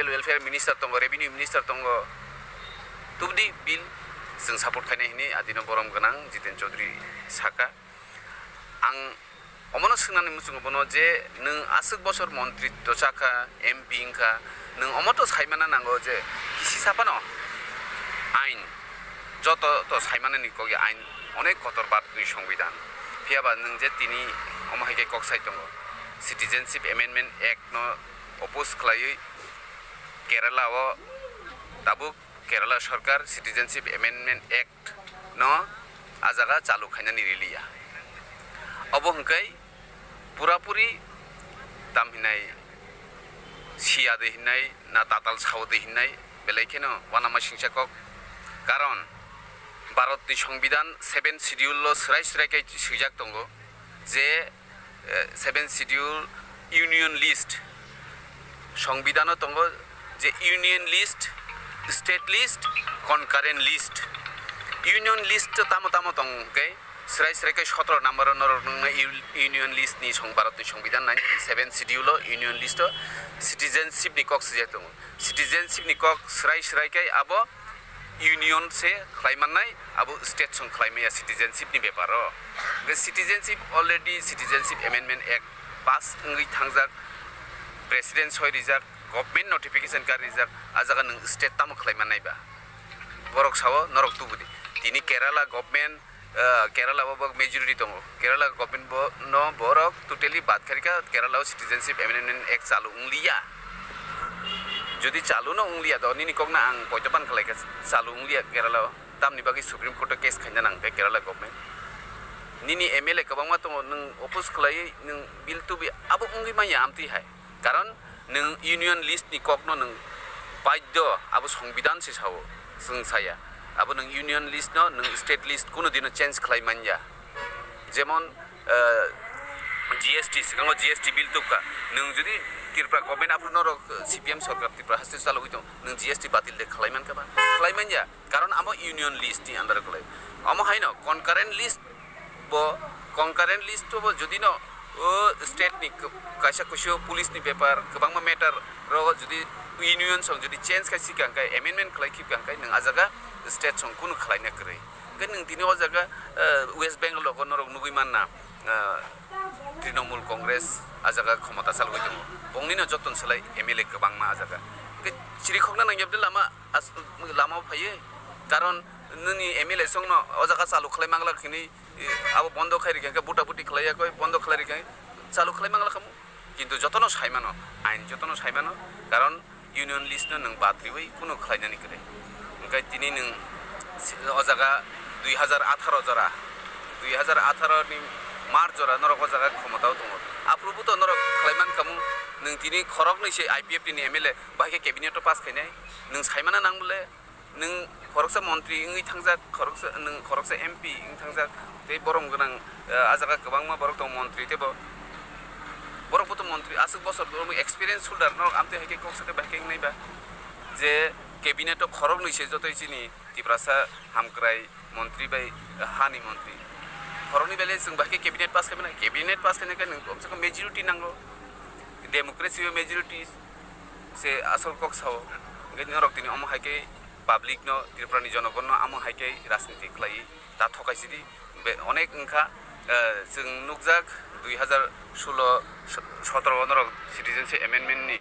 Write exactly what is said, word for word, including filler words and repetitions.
Welfare Minister tongo, Revenue Minister tongo, tubudi bill chwng support khainai hinwi adino borom gwnang Jiten Chaudhary saka. Ang omono swngnani muchungo bono je nwng aswk bosor montri to chakha, M P wngkha, nwng omo to saimana nango je kisisa phano ain joto to saimanani kok ya ain onek kotor ba twi songbidan. Phiyaba nwng je tini omo hai khe kok sai tongo, Citizenship Amendment Act no oppose khlaiwi Kerala o tabuk Kerala sorkar Citizenship Amendment Act no a jaga chalu khainani riliya. Obo hwnkhe purapuri tam hinai siya de hinai na tatal sao de hinai belai kheno uanama singsa kok. Karon Bharatni Songbidan seven Schedule o swrai swrai khe swijak tongo je, eh, seven Schedule Union List, Songbidano tongo je Union List, State List, Concurrent List. Union List tamo tamo tong khe swrai swrai khe sotoro number o norok nungna Union List ni song Bharatni Songbidan ninety seven Schedule o Union List o citizenship ni kok swijak tongo. Citizenship ni kok swrai swrai khe abo Union se khlai mannai, abo state song khlai maya citizenship ni bepar o. Hwnkhe citizenship already Citizenship Amendment Act pass wngwi thangjak, President soi rijak, government notification kar rijak, a jaga nwng state tamo khlai mannai ba? Borok sao norok tubudi. Tini Kerala government, eh, Kerala o bo majority tongo. Kerala government bo no borok totally bad kharika Kerala o Citizenship Amendment Act chalu wngliya. Jodi chalu no wngliya do nini kok na ang poito ban khlai kha chalu wngliya Kerala o. Tamni bagwi Supreme Court o case khaina nang khe Kerala government. Nini M L A kwbangma tongo, nwng oppose khlaiwi nwng bill tubi abo wngwi manya amtwi hai. Karon nwng union list ni kokno nwng baidho, abo songbidan se sao, chwng saya. Abo nwng union list no nwng state list kuno dino change khlai manya. Jemon, eh, G S T, swkango G S T bill tubkha. Nwng jodi Tripura government aphuru norok, eh, C P M sorkar Tripura haste chalogwi tong, nwng G S T batil de khlai mankha ba? Khlai manya. Karon amo union list ni under o khlai. Amo haino concurrent list bo, concurrent list bo jodi no o state ni k-, kaisa kusu police ni bepar, kwbangma matter rogo jodi union song jodi change khai si kang khai, amendment khlai khib kang khai, nwng a jaga state song kunu khlai na kwrwi. Hwnkhe nwng tini o jaga, eh, West Bengal rogo norok nugwi manna, eh, Trinamool Congress a jaga khomota chalogwi tongo. Bongni no joto ni slai M L A kwbangma a jaga. Hwnkhe chirikhokna nangya bwdhe lama as-, lama o phaiwi. Karon nini M L A song no o jaga chalu khlai mangla khini, eh, abo bondo khai rikha khe, buta buti khlai yakoi, bondo khlai rikha khe, chalu khlai mangla khamu. Kintu jotono sai mano, ain jotono sai mano, karon union list no nwng bad riwi kuno khlainani kwrwi. Hwnkhe tini nwng si-, o jaga dui hazar atharo jora, dui hazar atharo ni March jora norok o jaga khomotao tongo. Aphuru bo to norok khlai man khamu, nwng tini khoroknwi se I P F T ni M L A bahai khe cabinet o pass khainai, nwng sai mana nang bole? Nwng khoroksa montri wngwi thangjak, khoroksa, nwng khoroksa M P wngwi thangjak, tei borom gwnang, eh, a jaga kwbangma borok tongo montri, tei bo, borok bo to montri, aswk bosor borok experience holder, norok amtwi hai khe kok sakhe bai khe wngnai ba? Je cabinet o khoroknwi se jotoi chini Tiprasa hamkrai montri bai, eh, hani montri. Khoroknwi bai le chwng bai khe cabinet pass khaimani, cabinet pass khaina khe nwng komse kom majority nango, democracy o majority se asol kok sao. Hwnkhe norok tini omo hai khe public no, Tripura ni jonogon no amo hai khe rajniti khlai ta thokai sidi be onek wngkha, eh, chwng nukjak dui hazar solo sotoro o norok citizenship amendment ni